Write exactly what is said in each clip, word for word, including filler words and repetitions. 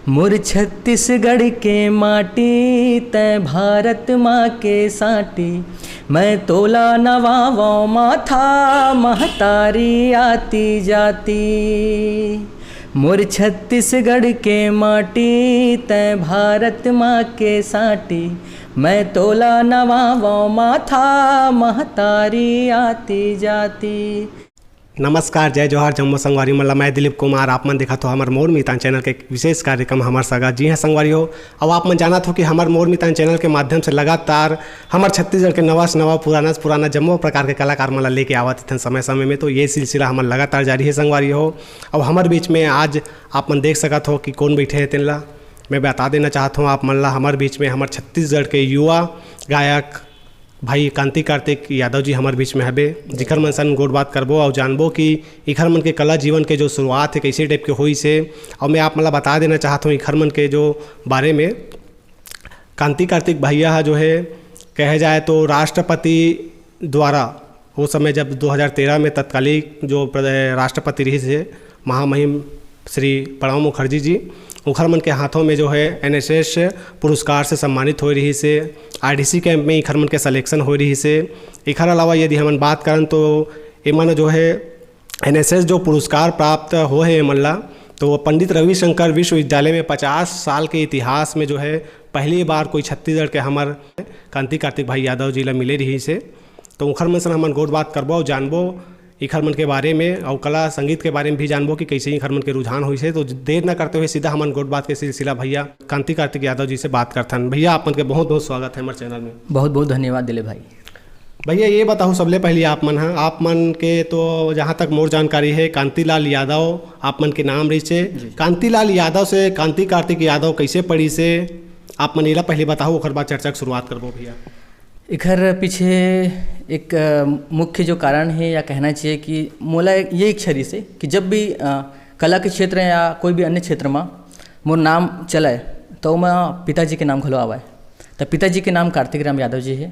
मोर छत्तीसगढ़ के माटी, तै भारत माँ के साटी, मैं तोला नवावंव माथा, महतारी आती जाती। मोर छत्तीसगढ़ के माटी, तै भारत माँ के साटी, मैं तोला नवावंव माथा, महतारी आती जाती। नमस्कार, जय जोहार, जम्मो संगवारी मन ला। मैं दिलीप कुमार, आप मन देखत हो हमर मोर मितान चैनल के एक विशेष कार्यक्रम हमर सगा। जी हाँ संगवारी हो, अब आप मन जानत हो कि हमर मोर मितान चैनल के माध्यम से लगातार हमर छत्तीसगढ़ के नवा से नवा, पुराना से पुराना जम्मो प्रकार के कलाकार मन ला लेके आवत हथन समय समय में। तो ये सिलसिला हमर लगातार जारी है संगवारी हो। अब हमर बीच में आज आप मन देख सकत हो कि कौन बैठे हैं तेन ला। मैं बता देना चाहत हूँ आप मन ला, हमर बीच में हमर छत्तीसगढ़ के युवा गायक भाई कांति कार्तिक यादव जी हमर बीच में हबे, जिखर मन सन गोठ बात करबो और जानबो कि इखर मन के कला जीवन के जो शुरुआत है, कैसे टाइप के होइस हे। और मैं आप मन ला बता देना चाहत हूँ इखर मन के जो बारे में। कांति कार्तिक भैया हा जो है, कहे जाए तो राष्ट्रपति द्वारा वो समय जब दो हज़ार तेरह में तत्कालीन जो प्र-, राष्ट्रपति रहिस हे महामहिम श्री प्रणब मुखर्जी जी, उखर मन के हाथों में जो है एनएसएस पुरस्कार से सम्मानित होए रहिस हे। आरडीसी कैंप में इखर मन के सिलेक्शन होए रहिस हे। इखर अलावा यदि हमन बात करन तो एमन जो है एनएसएस जो पुरस्कार प्राप्त होए हे एमन ला, तो वो पंडित रविशंकर विश्वविद्यालय में पचास साल के इतिहास में जो है पहली बार कोई छत्तीसगढ़ के हमर कांति कार्तिक भाई यादव जी ला मिले रहिस हे। तो उखर मन से हमन गोठ बात करबो और जानबो इखर मन के बारे में और कला संगीत के बारे में भी जानबो कि कैसे इखर मन के रुझान होइस हे। तो देर न करते हुए सीधा हमन गोठ बात के सिलसिला भैया कांति कार्तिक यादव जी से बात करथन। भैया, आप मन के बहुत बहुत स्वागत है हमर चैनल में। बहुत बहुत धन्यवाद दिलीप भाई। भैया, ये बताओ सबले पहले आप मन हा, आप मन के तो जहाँ तक मोर जानकारी है कांतिलाल यादव आप मन के नाम रहिस हे। जी। कांतिलाल यादव से कांति कार्तिक यादव कैसे पड़िस हे, आप मन एला पहले बताओ, ओकर बाद चर्चा के शुरुआत करबो भैया। एखर पीछे एक, अ, मुख्य जो कारण हे या कहना चाहिए कि मोला ये इच्छा रहिस हे कि जब भी, अ, कला के क्षेत्र या कोई भी अन्य क्षेत्र में मोर नाम चले तो ओमा पिताजी के नाम घलो आवय। तो पिताजी के नाम कार्तिक राम यादव जी हे,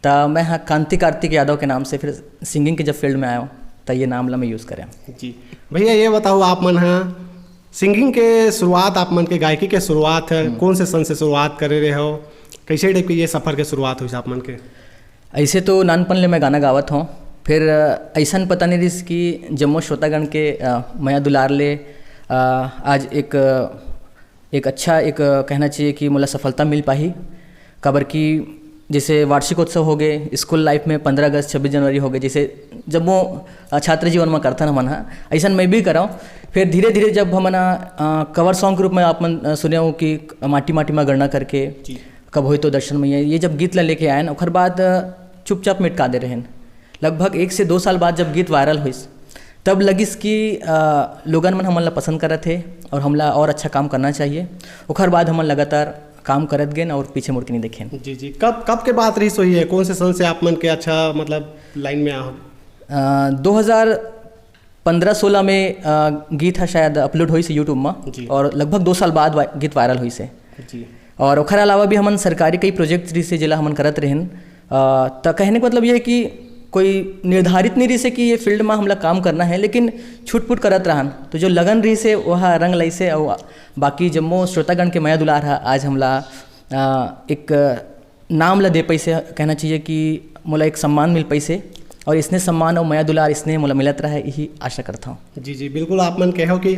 तो मैं हा कांति कार्तिक यादव के नाम से फिर सिंगिंग के जब फील्ड में आया हूँ तो ये नाम ला मैं यूज़ करें। जी भैया, ये बताओ आप मन हा सिंगिंग के शुरुआत, आप मन के गायकी के शुरुआत है, हम्म। कौन से सन से शुरुआत करे रहे हो, कैसे टाइप के ये सफ़र के शुरुआत होइस आप मन के? ऐसे तो नानपन ले मैं गाना गावत हूँ, फिर अ, ऐसन पता नहीं रहिस कि जम्मो श्रोतागण के, अ, मया दुलार ले, अ, आज एक, अ, एक अच्छा एक, अ, कहना चाहिए कि मोला सफलता मिल पाही, काबर कि जैसे वार्षिकोत्सव हो गए, स्कूल लाइफ में पंद्रह अगस्त, छब्बीस जनवरी हो गए, जैसे जब वो, अ, छात्र जीवन में करथन हमन हा, ऐसन मैं भी कराऊँ। फिर धीरे धीरे जब हमन हा, अ, कवर सॉन्ग के रूप में आप मन, अ, सुने हो कि माटी माटी में गणना करके, जी। कब होई तो दर्शन मैया, ये जब गीत ला लेके आयन, ओकर बाद, अ, चुपचाप मिटका दे रहेन। लगभग एक से दो साल बाद जब गीत वायरल होइस, तब लगिस कि, अ, लोगन मन हमन ला पसंद करत हे और हमला और अच्छा काम करना चाहिए। ओकर बाद हमन लगातार काम करत गेन और पीछे मुड़ के नहीं देखेन। जी, जी। कब, कब के बात रहिस होही है? कौन से सन से आप मन के अच्छा, मतलब, लाइन में आ हो? अ, दो हज़ार पंद्रह सोलह में, अ, गीत ह शायद अपलोड होइस YouTube में जी। और लगभग दो साल बाद वा-, गीत वायरल होइस हे। जी। और ओखर अलावा भी हमन सरकारी कई प्रोजेक्ट रहिस हे, जेला हमन करत रहेन। अ, त कहने का मतलब ये है कि कोई निर्धारित नहीं रहिस हे कि ये फील्ड में हमला काम करना है, लेकिन छुटपुट करत रहन। तो जो लगन रहिस हे, वह रंग लाइस हे। और बाकी जम्मो श्रोतागण के मया दुलार हा आज हमला, अ, एक नाम ला दे पाइस हे, कहना चाहिए कि मोला एक सम्मान मिल पाइस हे। और इसने सम्मान और मया दुलार इसने मोला मिलत रहे, यही आशा करता हूँ। जी, जी, बिल्कुल। आप मन कहो कि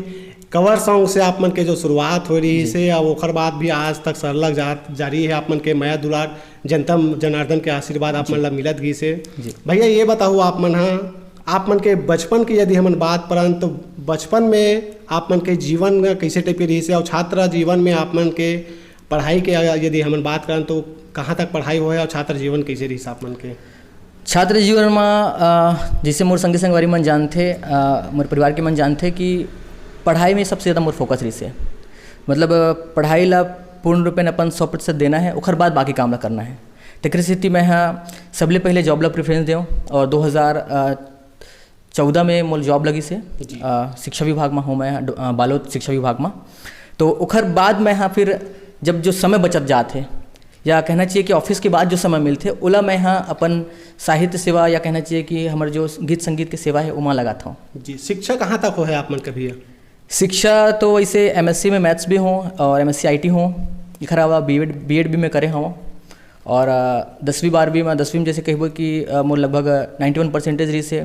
कवर सॉन्ग से आप मन के जो शुरुआत हो रहिस जी। हे, और ओकर बाद भी आज तक सरलग जा-, जारी है आप मन के मया दुलार, जनता जनार्दन के आशीर्वाद आप जी। मन ला मिलत गिस हे। जी। भैया, ये बताओ आप मन हा, आप मन के बचपन की यदि हमन बात करन तो बचपन में आप मन के जीवन कैसे टाइप के रहिस हे और छात्र जीवन में आप मन के पढ़ाई के यदि हमन बात करन तो कहाँ तक पढ़ाई होए और छात्र जीवन कैसे रहिस आप मन के? छात्र जीवन में, अ, जैसे मोर संगी संगवारी मन जानथे, अ, मोर परिवार के मन जानथे कि पढ़ाई में सबसे ज़्यादा मोर फोकस रहिस हे। मतलब, अ, पढ़ाई ला पूर्ण रूपेण अपन सौ प्रतिशत देना है, ओखर बाद बाकी काम ला करना है। तेकरे सेती मैं हा सबले पहले जॉब ला प्रेफरेंस देव और दो हज़ार, अ, चौदह में मोर जॉब लगिस हे, जी। अ, शिक्षा विभाग में हूँ मैं, अ, बालोद शिक्षा विभाग में। तो ओखर बाद मैं हा फिर जब जो समय बचत जात हे, या कहना चाहिए कि ऑफिस के बाद जो समय मिलथे, ओला मैं हा अपन साहित्य सेवा या कहना चाहिए कि हमर जो गीत संगीत के सेवा है, ओमा लगात हूँ। जी, शिक्षा कहाँ तक होए आप मन के भैया? शिक्षा तो वैसे एमएससी में मैथ्स भी हों और एमएससी आईटी हों, एखर अलावा बीएड बीएड भी मैं करे हवं। और अ, दसवीं बारहवीं में, दसवीं में जैसे कहबो कि अ, मोर लगभग नाइन्टी वन परसेंटेज रहिस हे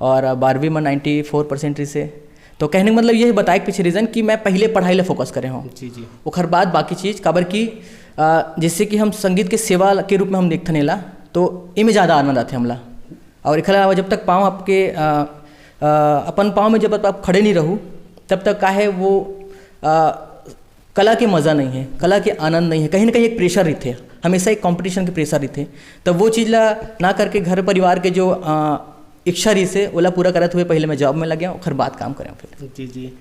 और अ, बारहवीं में नाइन्टी फोर परसेंट रहिस हे। तो कहने का मतलब ये बताए के पीछे रीज़न कि मैं पहले पढ़ाई ला फोकस करे हवं, जी जी। ओखर बाद बाकी चीज़, काबर कि अ, जैसे कि हम संगीत के सेवा के रूप में हम देखथन एला, तो एमे ज़्यादा आनंद आथे हमला। और एखर अलावा जब तक पाँव आपके अ, अ, अपन पाँव में जब तक आप खड़े नहीं रहू, तब तक काहे वो अ, कला के मज़ा नहीं है, कला के आनंद नहीं है, कहीं ना कहीं एक प्रेशर रहिथे, हमेशा एक कॉम्पिटिशन के प्रेशर रहिथे। तब वो चीज़ ला ना करके घर परिवार के जो अ, इच्छा रहिस हे ओला पूरा करत हुए पहले मैं जॉब में लगे, ओखर बाद काम करें फिर। जी जी।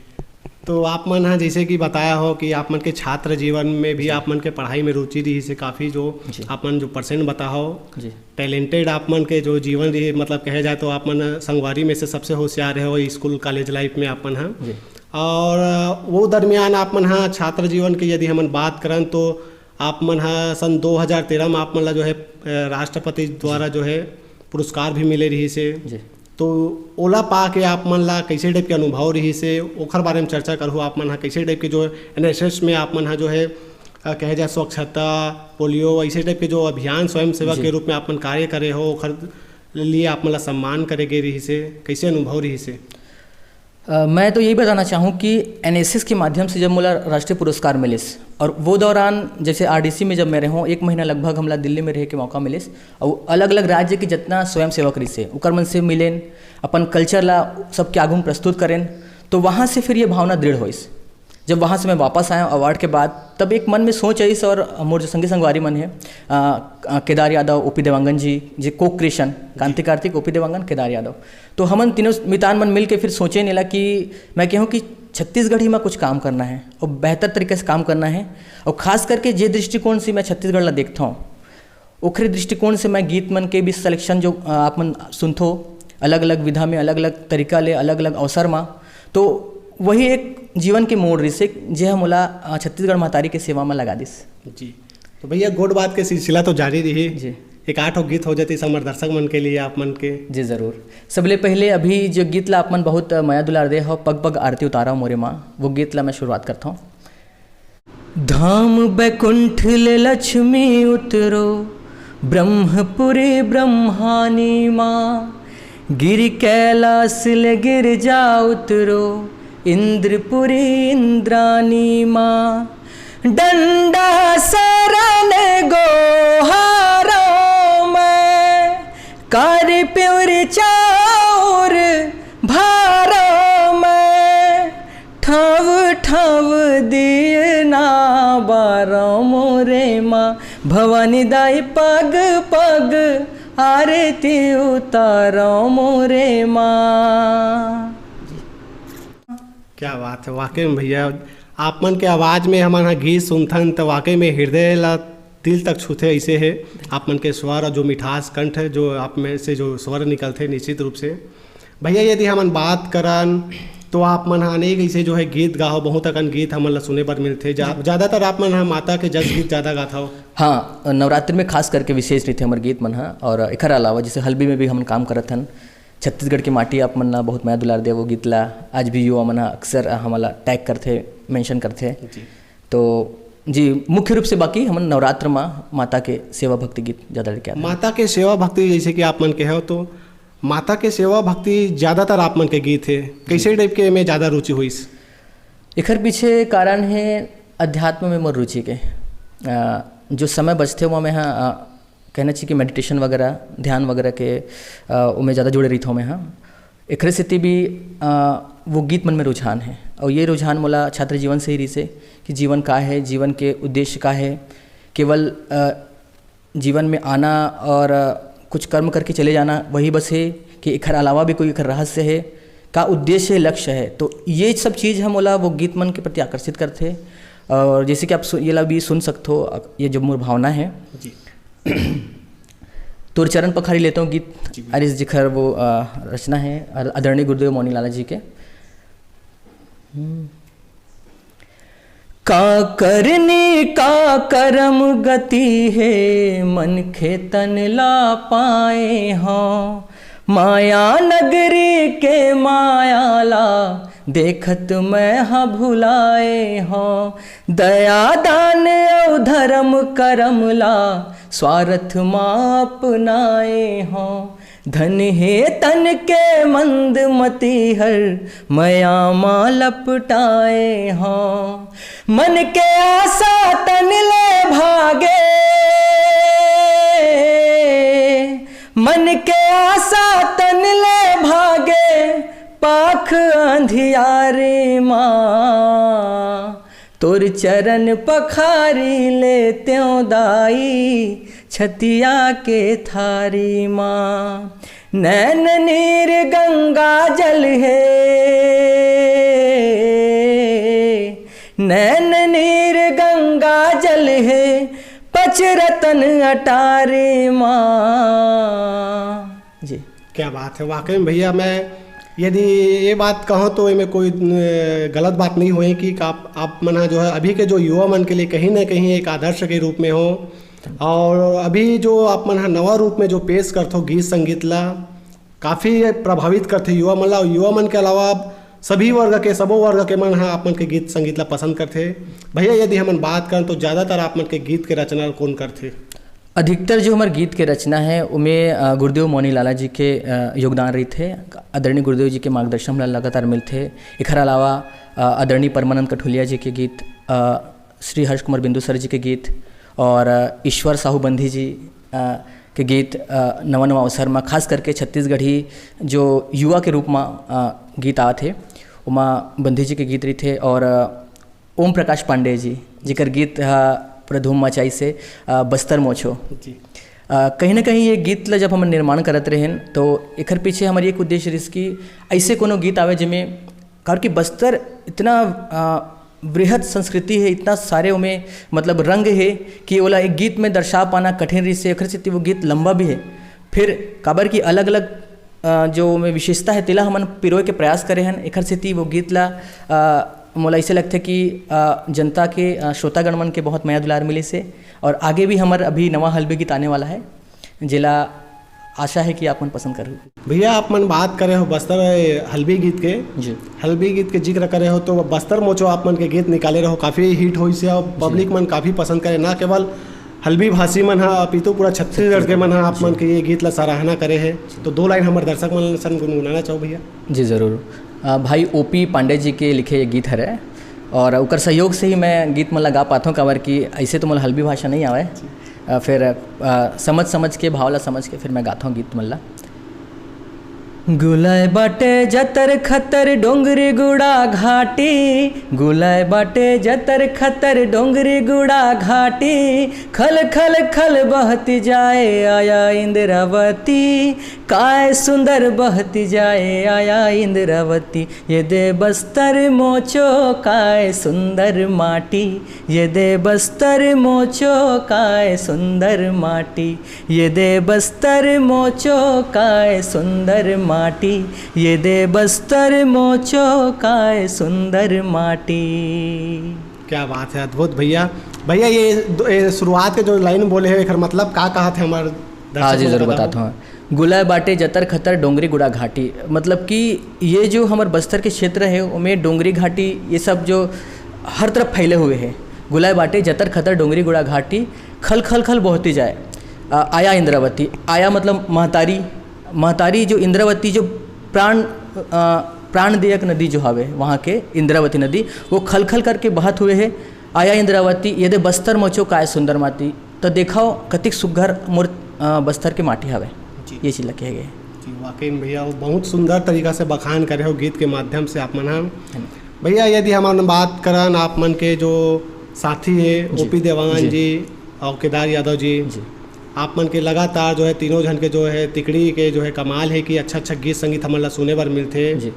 तो आप मन ह जैसे कि बताया हो कि आप मन के छात्र जीवन में भी जी। आप मन के पढ़ाई में रुचि रहिस हे काफ़ी, जो जी। आप मन जो परसेंट बताहो, जी। टैलेंटेड आप मन के जो जीवन रही, मतलब कहे जाए तो आप मन संगवारी में से सबसे होशियार रहे हो स्कूल कॉलेज लाइफ में आप मन ह। जी। और वो दरमियान आप मन ह छात्र जीवन के यदि हमन बात करन तो आप मन ह सन दो हज़ार तेरह में आप मन ला जो है, अ, राष्ट्रपति द्वारा जो है पुरस्कार भी मिले रहिस हे। जी। तो ओला पा के आप मन ला कैसे टाइप के अनुभव रहिस हे, ओखर बारे में चर्चा करहु। आप मन ह कैसे टाइप के जो एनएसएस में आप मन ह जो है, अ, कहे जाए स्वच्छता, पोलियो, ऐसे टाइप के जो अभियान स्वयं सेवक जी। के रूप में आप मन कार्य करे हो, ओखर लिए आप मन ला सम्मान करे गे रहिस हे, कैसे अनुभव रहिस हे? अ, मैं तो यही बताना चाहूँ कि एनएसएस के माध्यम से जब मोला राष्ट्रीय पुरस्कार मिलिस और वो दौरान जैसे आरडीसी में जब मैं रहूँ, एक महीना लगभग हमला दिल्ली में रहे के मौका मिलिस और अलग-अलग राज्य के जितना स्वयंसेवक रहिस हे, ओकर मन से मिलेन, अपन कल्चर ला सबके आगू में प्रस्तुत करेन, तो वहाँ से फिर ये भावना दृढ़ होइस। जब वहाँ से मैं वापस आया अवार्ड के बाद, तब एक मन में सोच आइस और मोर जो संगी संगवारी मन हे, अ, अ, केदार यादव, ओपी देवांगन जी, जे को क्रिएशन, कांति कार्तिक, ओपी देवांगन, केदार यादव, तो हमन तीनों मितान मन मिल के फिर सोचे नेला कि मैं कहूँ कि छत्तीसगढ़ी में कुछ काम करना है और बेहतर तरीके से काम करना है। और खास करके जे दृष्टिकोण से मैं छत्तीसगढ़ ला देखता हूँ, ओखरे दृष्टिकोण से मैं गीत मन के भी सिलेक्शन जो, अ, आप मन सुनथो, अलग-अलग विधा में, अलग-अलग तरीका ले, अलग-अलग अवसर मा, तो वही एक जीवन के मोड़ रिहिस हे, जे ह मोला, अ, छत्तीसगढ़ महतारी के सेवा में लगा दिस। जी, तो भैया गोठ बात के सिलसिला तो जारी रही। जी। एक आठ गो गीत हो जाती हमर दर्शक मन के लिए, आप मन के। जी, जरूर। सबले पहले अभी जो गीत ला आप मन बहुत मया दुलार दे हो, पग पग आरती उतारा मोरे माँ, वो गीत ला मैं शुरुआत करता हूँ। धाम बैकुंठ ले लक्ष्मी उतरो, ब्रह्मपुरी ब्रह्मानी माँ। गिर कैलाश ले गिरजा उतरो, इंद्रपुरी इंद्रानी माँ। डंडा सरन गोहारो मैं, कारी प्योरी चाउर भारो मैं। ठाव ठाव दियना बारो मोरे माँ, भवानी दाई पग पग आरती उतारो मोरे माँ। क्या बात है, वाकई में भैया, आप मन के आवाज़ में हमन ह गीत सुनथन त वाकई में हृदय ला, दिल तक छूथे। ऐसे है आप मन के स्वर और जो मिठास कंठ है, जो आप में से जो स्वर निकलथे, निश्चित रूप से। भैया, यदि हमन बात करन तो आप मन ह अनेक ऐसे जो है गीत गाहो, बहुत अकन गीत हमन ला सुने बर मिलथे। जा-, ज़्यादातर आप मन ह माता के जस गीत ज़्यादा गाथव। हाँ, नवरात्रि में खास करके विशेष रहिथे हमर गीत मन ह। और एखर अलावा जैसे हल्बी में भी हमन काम करत हन, छत्तीसगढ़ के माटी आप मन ला बहुत मया दुलार दे, वो गीत ला आज भी युवा मन ह अक्सर हमन ला टैग करथे, मेंशन करथे। जी। तो जी, मुख्य रूप से बाकी हमन नवरात्र मा माता के सेवा भक्ति गीत ज़्यादा लेके आते हैं। माता के सेवा भक्ति, जैसे कि आप मन के हो, तो माता के सेवा भक्ति ज़्यादातर आप मन के गीत है, कैसे टाइप के में ज़्यादा रुचि होइस? एखर पीछे कारण है अध्यात्म में मोर रुचि के। अ, जो समय बचथे, वो मैं ह, अ, कहना चाहिए कि मेडिटेशन वगैरह, ध्यान वगैरह के, अ, ओमे ज़्यादा जुड़े रहिथौं मैं ह। एकरे सेती भी, अ, वो गीत मन में रुझान है। और ये रुझान मोला छात्र जीवन से ही रिहिसे कि जीवन का है, जीवन के उद्देश्य का है। केवल, अ, जीवन में आना और, अ, कुछ कर्म करके चले जाना, वही बस है कि एखर अलावा भी कोई एखर रहस्य है, का उद्देश्य है, लक्ष्य है। तो ये सब चीज़ ह मोला वो गीत मन के प्रति आकर्षित करथे। और जैसे कि आप सु-, ये ला भी सुन सकते हो, अ, ये जो मोर भावना है। जी। तोर चरण पखारी लेते हो गीत, जी, बिल्कुल। आरिस जिखर वो, अ, रचना है, अ, आदरणीय गुरुदेव मौनी लाला जी के। हम्म। का करनी का करम गति हे, मनखे तन ला पाए हौं। माया नगरी के माया ला, देखत मैं हा भुलाए हौं, दया दान अउ धर्म करम ला स्वार्थ मा अपनाए हौं। धन हे तन के मंद मती हर, मया मा लपटाए हौं। मन के आशा तन ले भागे, मन के आशा तन ले भागे, पाख अंधियारे मा। तोर चरण पखारी ले त्यों दाई, छतिया के थारी मा। नैन नीर गंगा जल हे, नैन नीर गंगा जल हे, पच रतन अटारी मा। जी। क्या बात है, वाकई में भैया, मैं यदि ये बात कहूँ तो एमे कोई, अ, गलत बात नहीं होही कि आप, आप मन ह जो है अभी के जो युवा मन के लिए कहीं ना कहीं एक आदर्श के रूप में हो, और अभी जो आप मन ह नवा रूप में जो पेश करथो गीत संगीत ला, काफ़ी प्रभावित करथे युवा मन ला। युवा मन के अलावा सभी वर्ग के, सबो वर्ग के मन ह आप मन के गीत संगीत ला पसंद करथे। भैया, यदि हमन बात करन तो ज़्यादातर आप मन के गीत के रचना कोन करथे? अधिकतर जो हमर गीत के रचना है, ओमे, अ, गुरुदेव मौनी लाला जी के, अ, योगदान रहिथे। आदरणीय गुरुदेव जी के मार्गदर्शन हमला लगातार मिलथे। एखर अलावा, अ, आदरणीय परमानंद कठुलिया जी के गीत, अ, श्री हर्ष कुमार बिंदु सर जी के गीत और, अ, ईश्वर साहू बंधी जी, अ, के गीत, अ, नवा नवा अवसर म, खास करके छत्तीसगढ़ी जो युवा के रूप म, अ, गीत आत हे, ओमा बंधी जी के गीत रहिथे और, अ, ओम प्रकाश पांडे जी, जेकर गीत ह पूरा धूम मचाइस हे, अ, बस्तर मोचो। जी। अ, कहीं ना कहीं ये गीत ला जब हमन निर्माण करत रहेन, तो एकर पीछे हमर एक उद्देश्य रिहिस कि ऐसे कोनो गीत आवे, जेमे, काबर कि बस्तर इतना, अ, बृहद संस्कृति हे, इतना सारे ओमे, मतलब, रंग हे कि ओला एक गीत में दर्शा पाना कठिन रिहिस हे, एकर सेती वो गीत लंबा भी हे। फिर काबर कि अलग-अलग, अ, जो ओमे विशेषता हे, तेला हमन पिरोए के प्रयास करे हन। एखर सेती वो गीत ला, अ, मोला अइसे लगथे कि, अ, जनता के, अ, श्रोतागण मन के बहुत मया दुलार मिलिस हे और आगे भी हमर अभी नवा हल्बी गीत आने वाला है, जेला आशा है कि आप मन पसंद करहू। भैया, आप मन बात करे हो बस्तर हल्बी गीत के। जी। हल्बी गीत के जिक्र करे हो तो बस्तर मोचो आप मन के गीत निकाले रहो, काफ़ी हिट होइस हे और जी। पब्लिक मन काफ़ी पसंद करे। ना केवल हल्बी भाषी मन ह, अपितु पूरा छत्तीसगढ़ के मन ह आप मन के ये गीत ला सराहना करे हे। तो दो लाइन हमर दर्शक मन सन गुनगुनाना चाहो भैया। जी, जरूर। अ, भाई ओपी पांडे जी के लिखे ये गीत हरे और ओकर सहयोग से ही मैं गीत मन ला गा पाथों, काबर कि ऐसे तो मोला हल्बी भाषा नहीं आवे। जी। अ, फिर, अ, समझ, समझ के, भाव ला समझ के फिर मैं गाथों गीत मन ला। गुलाय बाटे जतर खतर डोंगरी गुड़ा घाटी, गुलाय बाटे जतर खतर डोंगरी गुड़ा घाटी, खल खल खल बहती जाए आया इंद्रावती, काय सुंदर बहती जाए आया इंद्रावती, ये दे बस्तर मोचो काय सुंदर माटी, ये दे बस्तर मोचो काय सुंदर माटी, ये दे बस्तर मोचो काय सुंदर माटी, ये दे बस्तर मोचो काय सुंदर माटी। क्या बात है, अद्भुत भैया। भैया, ये दो, ये शुरुआत के जो लाइन बोले हैं, एकर मतलब का कहा थे हमारे दर्शक हाँ जी, मन जरूर बताओ। बताता हूँ। गुलाय बाटे जतर खतर डोंगरी गुड़ा घाटी, मतलब कि ये जो हमर बस्तर के क्षेत्र है, ओमे डोंगरी घाटी, ये सब जो हर तरफ फैले हुए हैं। गुलाय बाटे जतर खतर डोंगरी गुड़ा घाटी, खल खल खल बहती जाए, अ, आया इंद्रावती। आया मतलब महतारी, महतारी जो इंद्रावती जो प्राण, अ, प्राणदायक नदी जो हवे, वहाँ के इंद्रावती नदी, वो खल खल करके बहत हुए है। आया इंद्रावती, ये दे बस्तर मोचो काय सुंदर माटी। तो देखाओ कतिक सुघर मोर, अ, बस्तर के माटी हवे। जी। ये चीज ला कहे गए। जी, वाकई में भैया, वो बहुत सुंदर तरीका से बखान करे हो गीत के माध्यम से आप मन ह। धन्यवाद। भैया, यदि हमन बात करन आप मन के जो साथी है, जी। ओपी देवांगन जी। जी और केदार यादव जी, जी। आप मन के लगातार जो है, तीनों झन के जो है, तिकड़ी के जो है, कमाल है कि अच्छा-अच्छा गीत संगीत हमन ला सुने बर मिलथे। जी।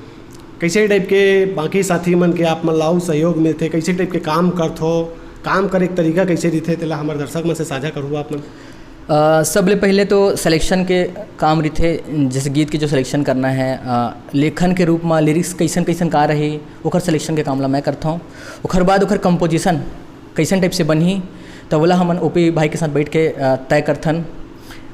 कैसे टाइप के बाकी साथी मन के आप मन ला अउ सहयोग मिलथे, कैसे टाइप के काम करथो, काम करे के तरीका कैसे रहिथे, तेला हमर दर्शक मन से साझा करहु आप मन। अ, सबले पहिले तो selection के काम रहिथे, जैसे गीत के जो selection करना है, अ, लेखन के रूप म lyrics कैसन कैसन का रही, ओकर selection के काम ला मैं करथौं। ओकर बाद ओकर composition कैसन type से बनही, त ओला हमन ओपी भाई के साथ बैठ के, अ, तय करथन।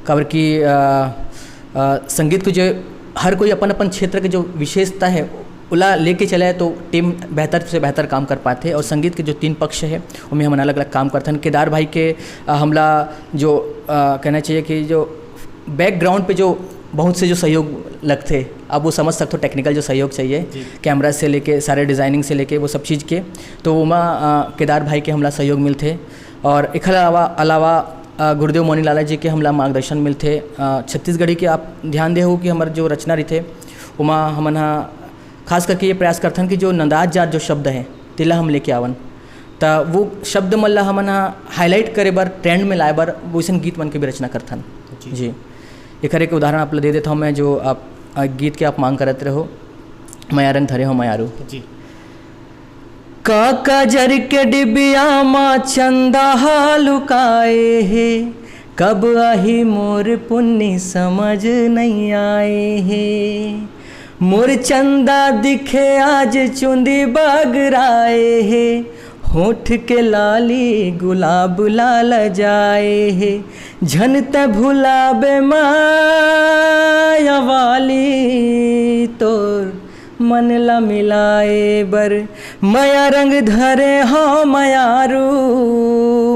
काबर कि, अ, अ, संगीत के जो हर कोई अपन अपन क्षेत्र के जो विशेषता है, ओला लेके चले तो टीम बेहतर से बेहतर काम कर पाथे। और संगीत के जो तीन पक्ष है, ओमे हमन अलग-अलग काम करथन। केदार भाई के, अ, हमला जो, अ, कहना चाहिए कि जो बैकग्राउंड पे जो बहुत से जो सहयोग लगथे, अब वो समझ सकथो, टेक्निकल जो सहयोग चाहिए, जी। कैमरा से लेके सारे डिजाइनिंग से लेके वो सब चीज़ के, तो ओमा, अ, केदार भाई के हमला सहयोग मिलथे। और एखर अलावा, अलावा, अ, गुरुदेव मोनीलाल जी के हमला मार्गदर्शन मिलथे। अ, छत्तीसगढ़ी के आप ध्यान देहू कि हमर जो रचना रहिथे, ओमा हमन ह खास करके ये प्रयास करथन कि जो नंदात जात जो शब्द है, तेला हम लेके आवन, त वो शब्द मन ला हमन ह हाईलाइट करे बर, ट्रेंड में लाए बर, वइसन गीत मन के भी रचना करथन। जी। जी। एखर एक उदाहरण आप ला दे देता हूँ मैं, जो आप, अ, गीत के आप मांग करत रहो, "मया रंग धरे हो मयारू।" जी। का काजर के डिबिया मा चंदा हा लुकाए हे, कब आही मोर पुन्नी समझ नइ आए हे। मोर चंदा दिखे आज चुंदी बगराए हे, होठ के लाली गुलाब लाल जाए हे। झन त भुलाबे माया वाली तोर मन ला मिलाए बर, मया रंग धरे हो मयारू,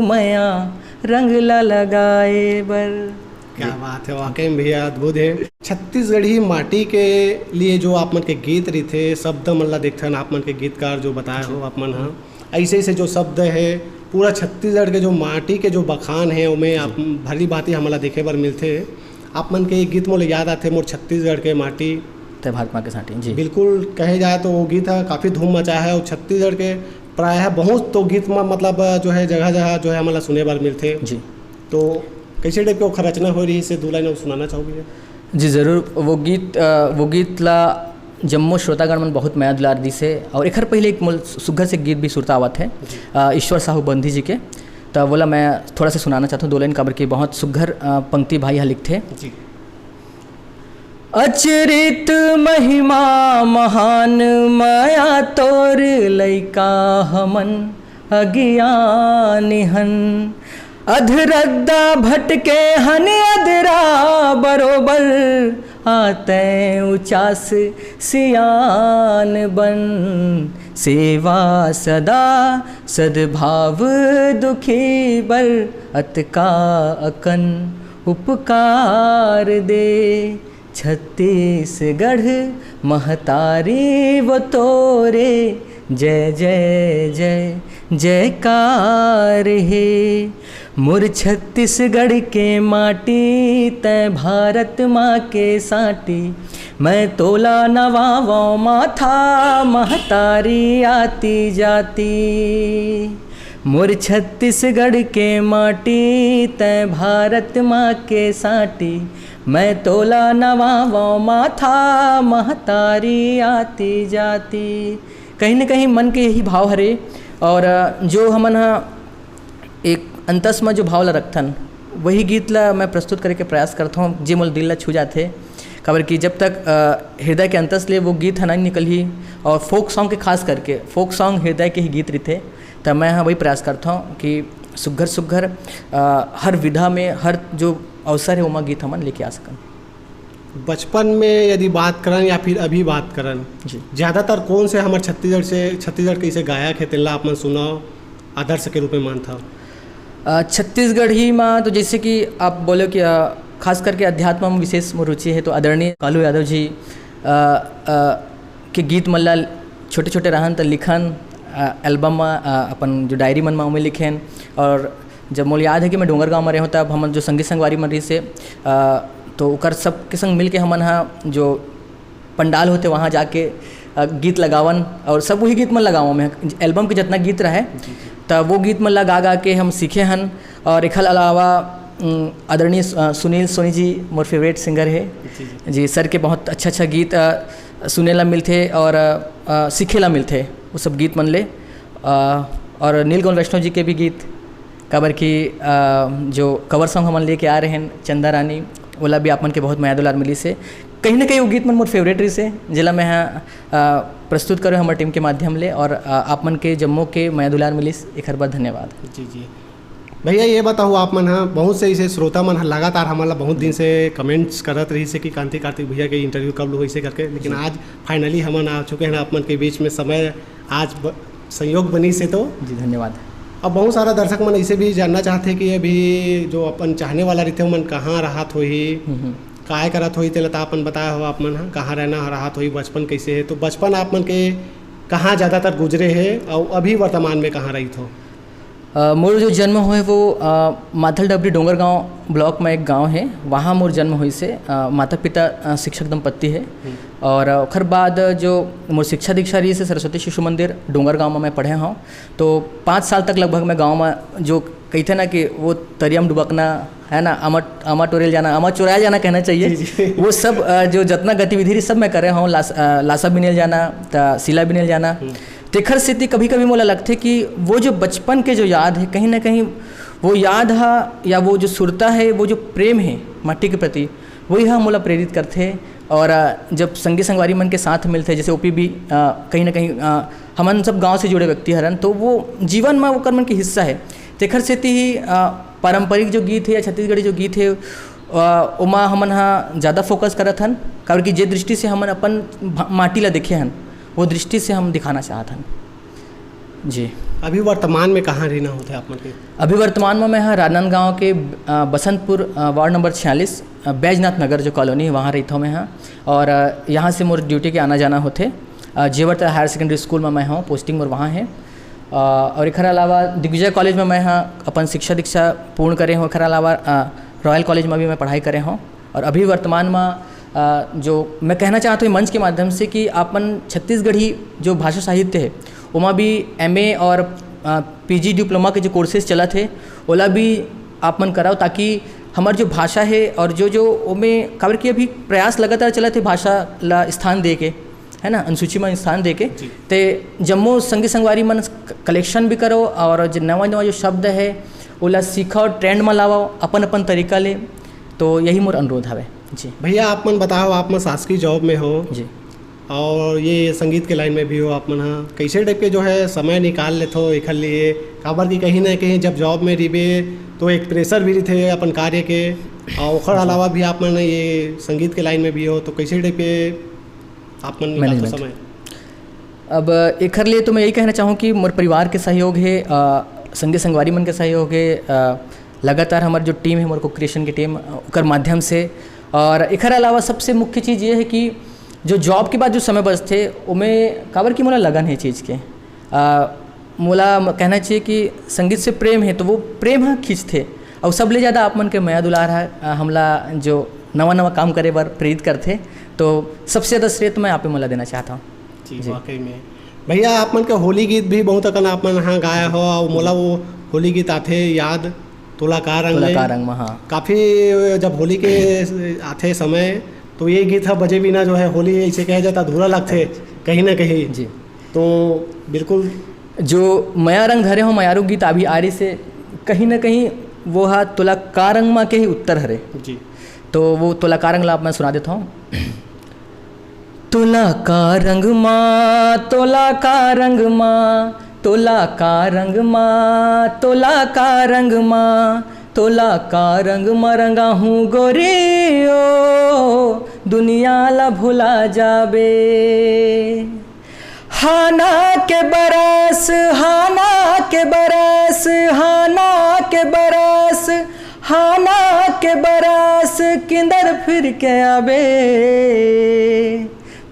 मया रंग ला लगाए बर। क्या बात है, वाकई में भैया अद्भुत है। छत्तीसगढ़ी माटी के लिए जो आप मन के गीत रहिथे, शब्द मन ला देखथन, आप मन के गीतकार जो बताए हो आप मन ह, ऐसे ऐसे जो शब्द है, पूरा छत्तीसगढ़ के जो माटी के जो बखान है, ओमे आप भली भांति हमला देखे बर मिलथे। आप मन के एक गीत मोला याद आथे, "मोर छत्तीसगढ़ के माटी।" तय भारत माँ के साटी, जी। बिल्कुल, कहे जाए तो वो गीत ह काफ़ी धूम मचाए है और छत्तीसगढ़ के प्रायः बहुत तो गीत म-, मतलब, जो है, जगह जगह जो है, हमला सुने बर मिलथे। जी। तो कैसे टाइप के ओखर रचना होय रहिस हे, दू लाइन अउ सुनाना चाहहू भैया? जी, जरूर। वो गीत, अ, वो गीत ला जम्मो श्रोतागण मन बहुत मया दुलार दिस हे। और एखर पहले एक मोल सु-, सुग्घर से गीत भी सुरता आवत है, जी। अ, ईश्वर साहू बंधी जी के। त वोला मैं थोड़ा सा सुनाना चाहता हूँ, दो लाइन, काबर कि बहुत सुग्घर, अ, पंक्ति भाई ह लिखथे। जी। अचरित महिमा महान मया तोर, लइका हमन अगियान हन। अधरद्दा भटके हन अधरा बरोबर, आतै उचास सियान बन। सेवा सदा सद्भाव दुखी बर, अतका अकन उपकार दे। छत्तीसगढ़ महतारी वो तोरे, जय जय जय जयकार हे। मोर छत्तीसगढ़ के माटी, तै भारत माँ के साटी। मैं तोला नवावंव माथा, महतारी आती जाती। मोर छत्तीसगढ़ के माटी, तै भारत माँ के साटी। मैं तोला नवावंव माथा, महतारी आती जाती। कहीं न कहीं मन के यही भाव हरे। और, अ, जो हमन ह एक अंतस म जो भाव ला रखथन, वही गीत ला मैं प्रस्तुत करे के प्रयास करथौं, जे मोर दिल ला छू जाथे। काबर कि जब तक, अ, हृदय के अंतस ले वो गीत ह नइ निकलही, और फोक सॉन्ग के खास करके, फोक सॉन्ग हृदय के ही गीत रहिथे, त मैं ह वही प्रयास करथौं कि सुग्घर सुग्घर, अ, हर विधा में, हर जो अवसर है, ओमा गीत हमन लेके आ सकन। बचपन में यदि बात करन या फिर अभी बात करन, जी। ज़्यादातर कौन से हमर छत्तीसगढ़ से, छत्तीसगढ़ के जैसे गायक है, तेला आप मन सुनव, आदर्श के रूप में मानथव? अ, छत्तीसगढ़ी में तो जैसे कि आप बोले कि, अ, खास करके अध्यात्म में विशेष मोर रुचि है, तो आदरणीय कालू यादव जी, अ, अ, के गीत मन ला छोटे-छोटे रहन त लिखन, अ, एल्बम म, अ, अपन जो डायरी मन म ओमे लिखेन। और जब मोला याद है कि मैं डोंगरगांव म रहे हूँ, तब हमन जो संगी संगवारी मन रहिस हे, अ, तो ओकर सब के संग मिलके हमन ह जो पंडाल होथे, वहाँ जाके, अ, गीत लगावन और सब वही गीत मन लगावं मैं। एल्बम के जितना गीत रहे, जी, जी। त वो गीत मन ला गा, गा के हम सीखे हन। और एखर अलावा, उम, आदरणीय सु-, अ, सुनील सोनी जी मोर फेवरेट सिंगर हे। जी, जी। जी, सर के बहुत अच्छा, अच्छा गीत, अ, सुने ला मिलथे और, अ, सीखे ला मिलथे वो सब गीत मन ले। अ, और नीलकमल वैष्णव जी के भी गीत, काबर कि, अ, जो कवर सॉन्ग हमन लेके आ रहे हैं चंदा रानी, ओला भी आप मन के बहुत मया दुलार मिलिस हे। कहीं ना कहीं वो गीत मन मोर फेवरेट रहिस हे, जेला मैं ह, अ, प्रस्तुत करे हमर टीम के माध्यम ले, और, अ, आप मन के जम्मो के मया दुलार मिलिस, एखर बर धन्यवाद। जी, जी। भैया, ये बताओ, आप मन ह, बहुत से इसे श्रोता मन ह लगातार हमन ला बहुत दिन से कमेंट्स करत रहिस हे कि कांति कार्तिक भैया के इंटरव्यू कब लो, इसे करके, लेकिन आज फाइनली हमन आ चुके हैं आप मन के बीच में। समय आज ब-, संयोग बनिस हे तो। जी, धन्यवाद। अब बहुत सारा दर्शक मन ऐसे भी जानना चाहते हैं कि अभी जो अपन चाहने वाला रहते, ओमन कहाँ रहत होही, हम्म, हम्म। काय करत होही, तेला त अपन बताए हो आप मन ह, कहाँ रहना रहत होही, बचपन कैसे है, तो बचपन आप मन के कहाँ ज़्यादातर गुजरे है और अभी वर्तमान में कहाँ रहित हो? अ, मोर जो जन्म होए वो, अ, माथल डबरी डोंगरगांव ब्लॉक में एक गांव है, वहाँ मोर जन्म होइस हे। अ, माता पिता, अ, शिक्षक दंपत्ति है। और, अ, ओखर बाद जो मोर शिक्षा दीक्षा रहिस हे सरस्वती शिशु मंदिर डोंगरगांव में मैं पढ़े हूँ। तो पाँच साल तक लगभग मैं गांव में, जो कहते ना कि वो तरिया में डुबकना है ना, आमा, आमा टोरेल जाना, आमा चुराए जाना कहना चाहिए। जी, जी। वो सब, अ, जो जतना गतिविधि रही, सब मैं करे हूँ। लास-, अ, लासा बिनेल जाना, त-, सीला बिनेल जाना। तेखर सेती कभी-कभी मोला लगथे कि वो जो बचपन के जो याद है, कहीं ना कहीं वो याद हा, या वो जो सुरता है, वो जो प्रेम है माटी के प्रति, वही हा मोला प्रेरित करथे। और, अ, जब संगी संगवारी मन के साथ मिलथे, जैसे ओपी भी, अ, कहीं ना कहीं, अ, हमन सब गांव से जुड़े व्यक्ति हरन, तो वो जीवन में ओकर मन के हिस्सा है। तेखर सेती ही, अ, पारंपरिक जो गीत है या छत्तीसगढ़ी जो गीत है, अ, ओमा हमन हा ज़्यादा फोकस करत हन, काबर कि जे दृष्टि से हमन अपन भा-, माटी ला देखे हन, वो दृष्टि से हम दिखाना चाहत हन। जी। अभी वर्तमान में कहाँ रहना होथे आप मन के? अभी वर्तमान में मैं हा राजनांदगांव के, अ, बसंतपुर, अ, वार्ड नंबर छियालीस, अ, बैजनाथ नगर जो कॉलोनी है, वहाँ रहिथों मैं हा। और, अ, यहाँ से मोर ड्यूटी के आना जाना होथे। अ, जेवर तरा हायर सेकेंडरी स्कूल में मैं हूँ, पोस्टिंग मोर वहाँ है। अ, और एखर अलावा दिग्विजय कॉलेज में मैं हा अपन शिक्षा दीक्षा पूर्ण करे हूँ। एखर अलावा, अ, रॉयल कॉलेज में भी मैं पढ़ाई करे हूँ। और अभी वर्तमान में, अ, जो मैं कहना चाहत हूँ मंच के माध्यम से कि अपन छत्तीसगढ़ी जो भाषा साहित्य है, ओमा भी एमए और, अ, पीजी डिप्लोमा के जो कोर्सेज चलत है, ओला भी आप मन कराओ, ताकि हमर जो भाषा है और जो, जो ओमे, काबर कि अभी प्रयास लगातार चलत है भाषा ला स्थान दे के, है ना, अनुसूची में स्थान दे के। जी। ते जम्मो संगी संगवारी मन क-, कलेक्शन भी करो और जो नवा नवा जो शब्द है, ओला सीखो, ट्रेंड में लाओ अपन अपन तरीका ले। तो यही मोर अनुरोध हवे। जी। भैया, आप मन बताओ, आप मन शासकीय जॉब में हो जी। और ये संगीत के लाइन में भी हो, आप मन ह कैसे टाइप के जो है समय निकाल लेथो एखर लिए? काबर कि कहीं ना कहीं जब जॉब में रहिबे तो एक प्रेशर भी रहिथे अपन कार्य के, और ओखर अलावा भी आप मन ये संगीत के लाइन में भी हो, तो कैसे टाइप के आप मन निकालथो Management। समय? अब एखर लिए तो मैं यही कहना चाहूँ कि मोर परिवार के सहयोग है, अ, संगी संगवारी मन के सहयोग है, अ, लगातार हमर जो टीम है, मोर को क्रिएशन के टीम, अ, ओकर माध्यम से। और एखर अलावा सबसे मुख्य चीज़ ये है कि जो जॉब के बाद जो समय बचथे, ओमे काबर कि मोला लगन है चीज़ के। अ, मोला म-, कहना चाहिए कि संगीत से प्रेम है, तो वो प्रेम ह खींचथे। और सबले ज़्यादा आप मन के मया दुलार ह, अ, हमला जो नवा नवा काम करे बर प्रेरित करथे। तो सबसे ज़्यादा श्रेय तो मैं आपे मोला देना चाहता हूँ। जी, जी। वाकई में। भैया, आप मन के होली गीत भी बहुत अकन आप मन हाँ गाए हो, और मोला वो होली गीत आथे याद, तोला का रंग तोला में। का रंग में, हाँ। काफ़ी जब होली के आथे समय, तो ये गीत ह बजे बिना जो है होली ऐसे कहे जाता अधूरा लगथे कहीं ना कहीं। जी। तो बिल्कुल जो मया रंग धरे हो मयारू गीत अभी आ रही से कहीं ना कहीं वो हा तोला का रंग मा के ही उत्तर हरे। जी। तो वो तोला का रंग ला मैं सुना देता हूँ। तोला का रंग मा, तोला का रंग मा, तोला का रंग मा, तोला का रंग मा, तोला का रंग मा रंगा हूँ गोरी ओ, दुनिया ला भुला जाबे। हाना के बरस, हाना के बरस, हाना के बरस, हाना के बरस किंदर फिर के आबे।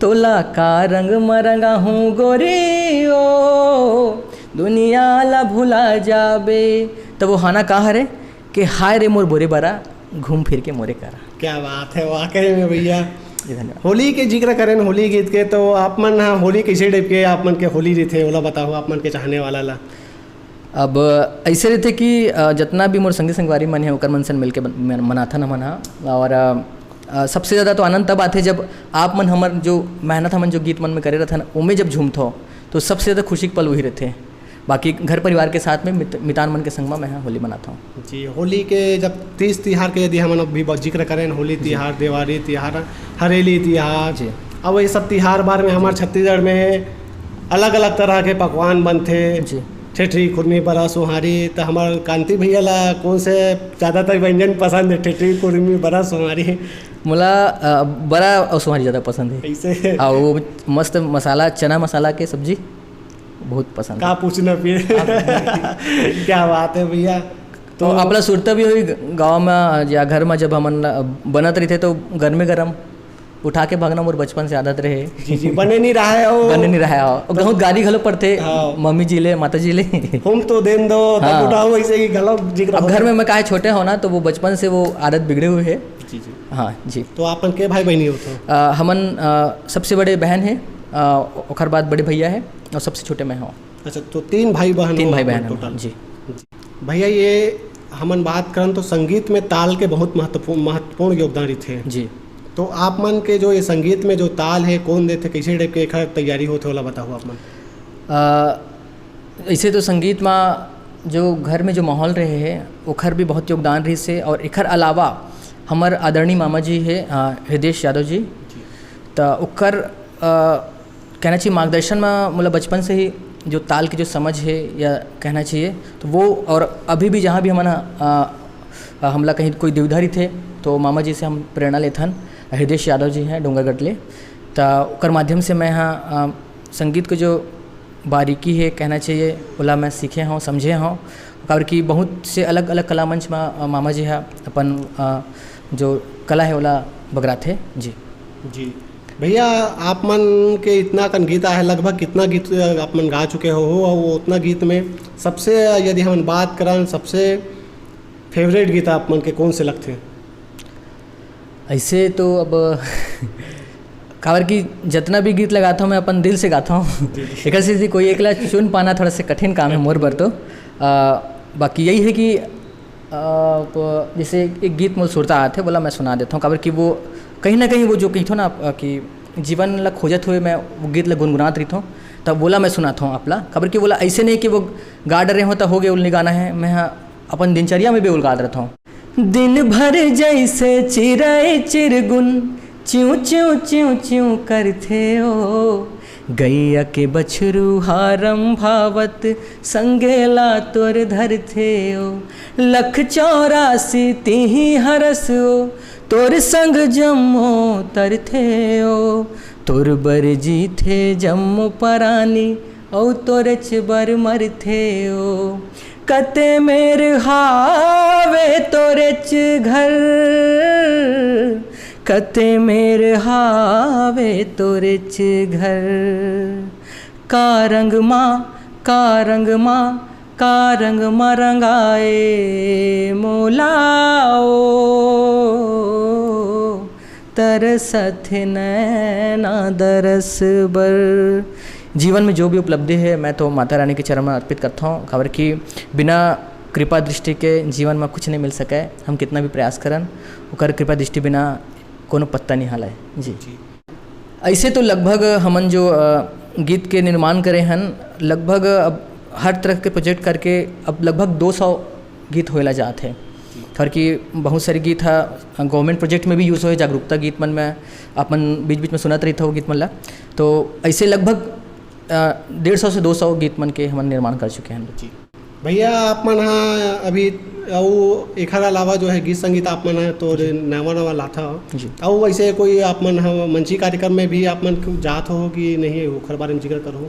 तोला का रंग म रंगा हूँ गोरी ओ, दुनिया ला भुला जाबे। तब वो हाना का हरे कि हाय रे मोर बोरे बरा, घूम फिर के मोरे करा। क्या बात है, वाकई में भैया। जी, धन्यवाद। होली के जिक्र करें, होली गीत के, तो आप मन हाँ होली कैसे टाइप के आप मन के होली रहिथे, ओला बताओ आप मन के चाहने वाला ला। अब ऐसे रहिथे कि, अ, जितना भी मोर संगी संगवारी मन है ओकर मन से मिलके बन-, मन-, मनाथन हमन हा। और, अ, अ, सबसे ज़्यादा तो आनंद तब आथे जब आप मन हमर जो मेहनत हमन जो गीत मन में करे रहथन ओमे जब झूमथो तो सबसे ज़्यादा खुशी के पल वही रहिथे। बाकी घर परिवार के साथ में मित-, मितान मन के संग में मैं हा होली मनाता हूँ। जी, होली के जब तीज तिहार के यदि हमन अभी ब-, जिक्र करें, होली तिहार, दिवाली तिहार, हरेली तिहार, जी। अब ये सब तिहार बार में हमारे छत्तीसगढ़ में अलग-अलग तरह के पकवान बनथे। जी। ठेठरी खुरमी बरा सोहारी, त हमर कांति भैया ला कौन से ज्यादातर व्यंजन पसंद है? ठेठरी खुरमी बरा सोहारी। मोला, अ, बरा और सोहारी ज्यादा पसंद है। कैसे? और वो मस्त मसाला, चना मसाला के सब्जी बहुत पसंद का है। पूछना फिर। क्या बात है भैया। तो तो आपला सुरता भी होई ग-, गाँव में या घर में जब हमन ला बनत रहिथे तो गरमे गरम उठा के भागना मोर बचपन से आदत रहे। जी, जी, बने नहीं रहा है वो। बने नहीं रहा है। और बहुत गाली घलो पड़थे, हाँ। मम्मी जी ले, माता जी ले। हम तो देन दो, तब हाँ। उठाओ, ऐसे ही गलत जिक्र अब हो घर गया। में मैं काहे छोटे हो ना, तो वो बचपन से वो आदत बिगड़े हुए है। जी, जी। हाँ, जी। तो आपन के भाई बहनी हो तो? अ, हमन, अ, सबसे बड़े बहन है, अ, ओकर बाद बड़े भैया है और सबसे छोटे मैं हूँ। अच्छा, तो तीन भाई बहन तीन हो भाई अपन बहन हैं, total? जी। भैया, ये हमन बात करन तो संगीत में ताल के बहुत महत्वपूर्ण, महत्वपूर्ण योगदान रहिथे। जी। तो आप मन के जो ये संगीत में जो ताल है, कौन देथे, कैसे type के एखर तैयारी होथे, ओला बताओ आप मन। अ, ऐसे तो संगीत में जो घर में जो माहौल रहे है, ओखर भी बहुत योगदान रहिस हे। और एखर अलावा हमर आदरणीय मामा जी है, अ, हृदयेश यादव जी, जी। त ओकर, अ, कहना चाहिए मार्गदर्शन में, मतलब, बचपन से ही जो ताल की जो समझ है या कहना चाहिए, तो वो और अभी भी जहाँ भी हमन, अ, अ, हमला कहीं कोई दुविधा रहिथे, तो मामा जी से हम प्रेरणा लेथन। हृदयेश यादव जी हैं डोंगरगढ़ ले, त ओकर माध्यम से मैं, हाँ, अ, संगीत के जो बारीकी है, कहना चाहिए, ओला मैं सीखे हूँ, समझे हूँ, काबर कि बहुत से अलग-अलग कला मंच में, अ, मामा जी हा अपन, अ, जो कला है, ओला बगराथे। जी। जी। भैया, आप मन के इतना कन गीत आहे, लगभग कितना गीत, अ, आप मन गा चुके हो, हो, और वो उतना गीत में सबसे, अ, यदि हमन बात करन, सबसे favourite गीत आप मन के कौन से लगथे? ऐसे तो अब काबर कि जितना भी गीत लगाता हूँ, मैं अपन दिल से गाता हूँ। जी, जी। एकर से कोई एकला चुन पाना थोड़ा सा कठिन काम है मोर बर तो। अ, बाकी यही है कि, अ, प-, जैसे एक गीत मोर सुरता आथे, बोला मैं सुना देता हूँ, काबर कि वो कहीं ना कहीं वो जो कहिथो ना, अ, कि जीवन ला खोजत हुए मैं वो गीत ला गुनगुनात रहिथों, तब बोला मैं सुनाता हूँ आपला, काबर कि बोला ऐसे नहीं कि वो गा डरे हो तो हो गए, उल्ली गाना है, मैं, हाँ, अपन दिनचर्या में भी उलगात रहता हूँ। दिन भर जैसे चिरई चिरगुन चिऊ चिऊ चिऊ चिऊ करथे ओ, गैया के बछरू हा रंभावत संगेला तोर धरथे ओ, लख चौरासी तिही हरस ओ, तोर संग जम्मो तरथे ओ, तोर बर जीथे जम्मो परानी, अउ तोरेच बर मरथे ओ। कते मेर हावे तोरेच घर, कते मेर हावे तोरेच घर। का रंग मा, का रंग मा, का रंग मा रंगाए मोला ओ। तरसत हे नैना दरस बर। जीवन में जो भी उपलब्धि है, मैं तो माता रानी के चरण में अर्पित करता हूँ, काबर कि बिना कृपा दृष्टि के जीवन में कुछ नहीं मिल सके। हम कितना भी प्रयास करन, ओकर कृपा दृष्टि बिना कोनो पत्ता नहीं हालय। जी। जी। ऐसे तो लगभग हमन जो, अ, गीत के निर्माण करे हन, लगभग अब हर तरह के project करके अब लगभग दो सौ गीत होएला जात हे। जी। काबर कि बहुत सारे गीत ह, अ, government project में भी use होए, जागरूकता गीत मन में अपन बीच-बीच में सुनत रहिथव गीत मन ला। तो ऐसे लगभग, अ, डेढ़ सौ से दो सौ गीत मन के हमन निर्माण कर चुके हैं। जी। भैया, आप मन ह अभी अउ एखर अलावा जो है गीत संगीत आप मन ह तो जी। नवा-नवा लाथा हो। जी। अउ वैसे कोई आप मन ह मंची कार्यक्रम में भी आप मन जात हो कि नहीं, ओखर बारे में जिक्र करहो?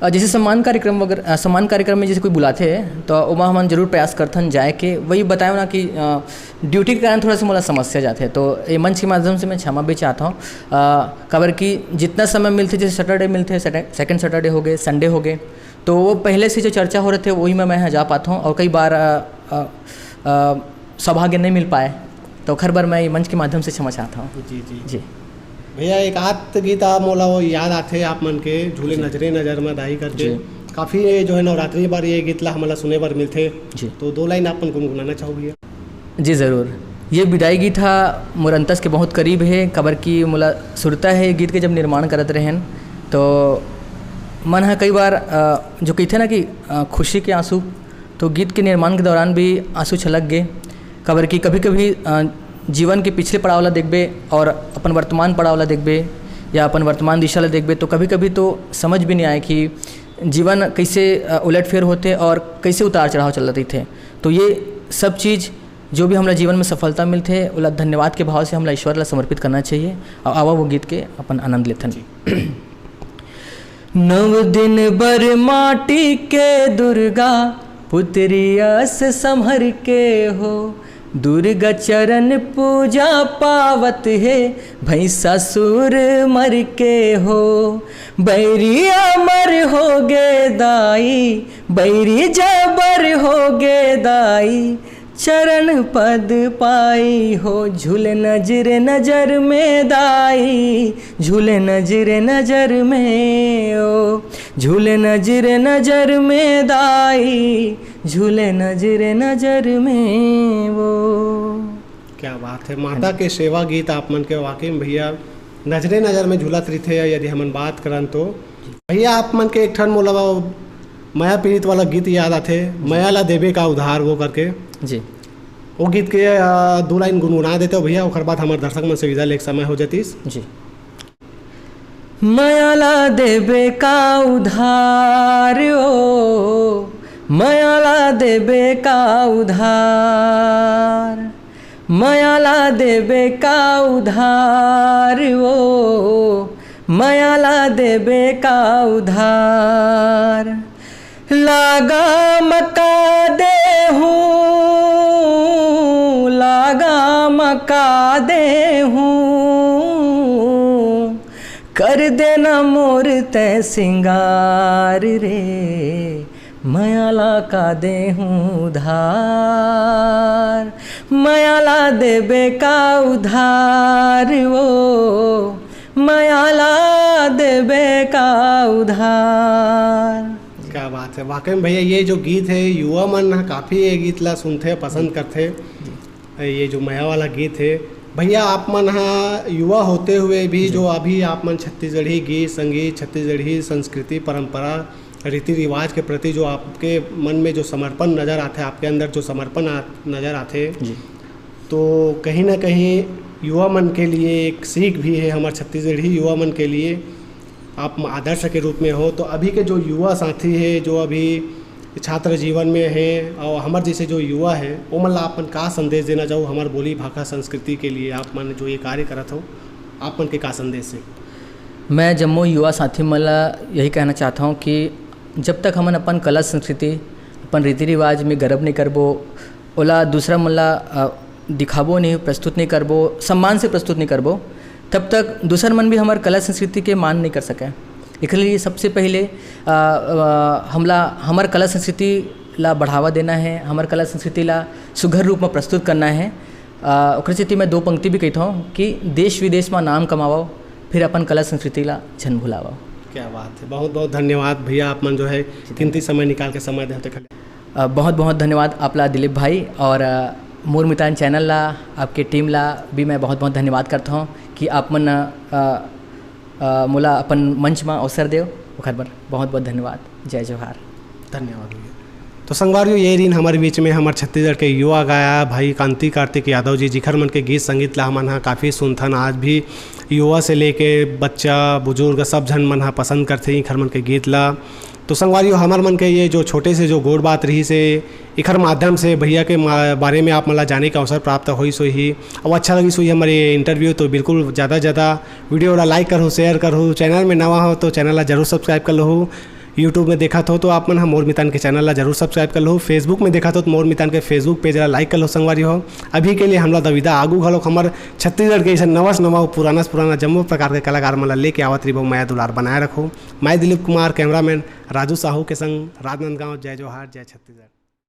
अ, जैसे सम्मान कार्यक्रम वगैरह, अ, सम्मान कार्यक्रम में जैसे कोई बुलाथे, तो ओमा हमन जरूर प्रयास करथन जाए के। वही बतायो ना कि, अ, duty के कारण थोड़ा सा मोला समस्या जाथे, तो ये मंच के माध्यम से मैं क्षमा भी चाहता हूँ। अ, काबर कि जितना समय मिलथे, जैसे Saturday मिलथे, Saturday, second Saturday हो गए, Sunday हो गए, तो वो पहले से जो चर्चा हो रहे थे, वही में मैं यहाँ जा पाता हूँ। और कई बार, अ, अ, अ, सौभाग्य नहीं मिल पाए, तो ओखर बर मैं ये मंच के माध्यम से क्षमा चाहता हूँ। जी, जी। जी। भैया, एक आत गीत आप मोला वो याद आथे आप मन के, झूले जी। नजरे नजर में दाई करके। जी। काफ़ी ये जो है नवरात्रि बार ये गीत ला हमला सुने बर मिलथे। जी। तो दो line आप मन गुनगुनाना चाहो भैया? जी, जरूर। ये विदाई गीत हा मोर अंतस के बहुत करीब है, काबर कि मोला सुरता है ये गीत के जब निर्माण करत रहेन, तो मन हा कई बार, अ, जो कहिथे ना कि, अ, खुशी के आंसू, तो गीत के निर्माण के दौरान भी आंसू छलक गे, काबर कि कभी-कभी, अ, जीवन के पिछले पड़ाव ला देखबे और अपन वर्तमान पड़ाव ला देखबे या अपन वर्तमान दिशा ला देखबे, तो कभी-कभी तो समझ भी नहीं आए कि जीवन कइसे, अ, उलटफेर होथे और कइसे उतार चढ़ाव चलत रहिथे। तो ये सब चीज़ जो भी हमला जीवन में सफलता मिलथे, ओला धन्यवाद के भाव से हमला ईश्वर ला समर्पित करना चाहिए। और आवा वो गीत के अपन आनंद लेथन। जी। नव दिन बर माटी के दुर्गा पुत्री अस संभर के हो, दुर्गा चरण पूजा पावत हे भैंसासुर मर के हो। बैरी अमर हो गे दाई, बैरी जबर हो गे दाई, चरण पद पाई हो। झूले नजर नजर में दाई, झूले नजर नजर में ओ, झूले नजर नजर में दाई, झूले नजर नजर में वो। क्या बात है, माता के सेवा गीत आप मन के वाकई में भैया नजरे नजर में झूलत रहिथे। यदि हमन बात करन तो भैया आप मन के एक ठन मोला वो मया पीड़ित वाला गीत याद आथे, मया ला देबे का उधार वो करके। जी। वो गीत के, अ, दू लाइन गुनगुना देते हो भैया, ओकर बाद हमर दर्शक मन से विदा लेके समय हो जातीस। जी। मया ला देबे का उधार ओ, मया ला देबे का उधार, मया ला देबे का उधार ओ, मया ला देबे का उधार। लागा मका देहूँ, लागा मका देहूँ, कर देना मोर तै सिंगार रे, मया ला का देहूँ उधार, मया ला देबे का उधार ओ, मया ला देबे का उधार। क्या बात है, वाकई में भैया ये जो गीत है, युवा मन ह काफ़ी ये गीत ला सुनथे, पसंद करथे। ये जो मया वाला गीत है भैया, आप मन ह युवा होते हुए भी जी। जो अभी आप मन छत्तीसगढ़ी गीत संगीत, छत्तीसगढ़ी संस्कृति परंपरा, रीति रिवाज के प्रति जो आपके मन में जो समर्पण नज़र आथे, आपके अंदर जो समर्पण आ, नज़र आथे, जी। तो कहीं ना कहीं युवा मन के लिए एक सीख भी है, हमारे छत्तीसगढ़ी युवा मन के लिए आप म-, आदर्श के रूप में हो। तो अभी के जो युवा साथी है, जो अभी छात्र जीवन में है और हमारे जैसे जो युवा है, वो मन ला आप मन का संदेश देना चाहो हमारे बोली भाखा संस्कृति के लिए, आप मन जो ये कार्य करत हो, आप मन के का संदेश है? मैं जम्मो युवा साथी मन ला यही कहना चाहता हूँ कि जब तक हमन अपन कला संस्कृति, अपन रीति रिवाज में गर्व नहीं करबो, ओला दूसरा मन ला, अ, दिखाबो नहीं, प्रस्तुत नहीं करबो, सम्मान से प्रस्तुत नहीं करबो, तब तक दूसर मन भी हमर कला संस्कृति के मान नहीं कर सके। एकर लिए सबसे पहले, अ, अ, हमला हमर कला संस्कृति ला बढ़ावा देना है, हमर कला संस्कृति ला सुघर रूप में प्रस्तुत करना है। अ, ओकर सेती मैं दो पंक्ति भी कहत हौं कि देश विदेश में नाम कमावव, फिर अपन कला संस्कृति ला झन भुलावव। क्या बात है, बहुत बहुत धन्यवाद भैया, आप मन जो है कीमती समय निकाल के समय देते। अ, बहुत बहुत धन्यवाद आपला दिलीप भाई, और, अ, मोर मितान चैनल ला, आपके टीम ला भी मैं बहुत बहुत धन्यवाद करता हूँ कि आप मन, अ, अ, मोला अपन मंच में अवसर देव, ओखर बर बहुत बहुत धन्यवाद। जय जोहार। धन्यवाद भैया। तो संगवारियों, ये रहिन हमारे बीच में हमारे छत्तीसगढ़ के युवा गायक भाई कांति कार्तिक यादव जी, जिखर मन के गीत संगीत ला हमन ह काफ़ी सुनथन। आज भी युवा से लेके बच्चा बुजुर्ग सब झन मन ह पसंद करथे इखर मन के गीत ला। तो संगवारियों, हमर मन के ये जो छोटे से जो गोठ बात रहिस हे, इखर माध्यम से भैया के मा-, बारे में आप मन ला जाने के अवसर प्राप्त होइस होही। अब अच्छा लगिस होही हमर ये इंटरव्यू, तो बिल्कुल ज़्यादा से ज़्यादा वीडियो ला लाइक करहु, शेयर करहु, चैनल में नवा हो तो चैनल ला जरूर सब्सक्राइब कर लहू। YouTube में देखत हो तो आप मन ह मोर मितान के चैनल ला जरूर सब्सक्राइब कर लहू। Facebook में देखत हो तो मोर मितान के Facebook पेज ला लाइक कर लहू संगवारी हो। अभी के लिए हमला दविदा, आगू घलोक हमर छत्तीसगढ़ के ऐसा नवा से नवा, पुराना से पुराना जम्मो प्रकार के कलाकार मन ला लेके आवत रहिबो। मया दुलार बनाए रखो। मैं दिलीप कुमार, कैमरामैन राजू साहू के संग राजनांदगांव। जय जोहार, जय छत्तीसगढ़।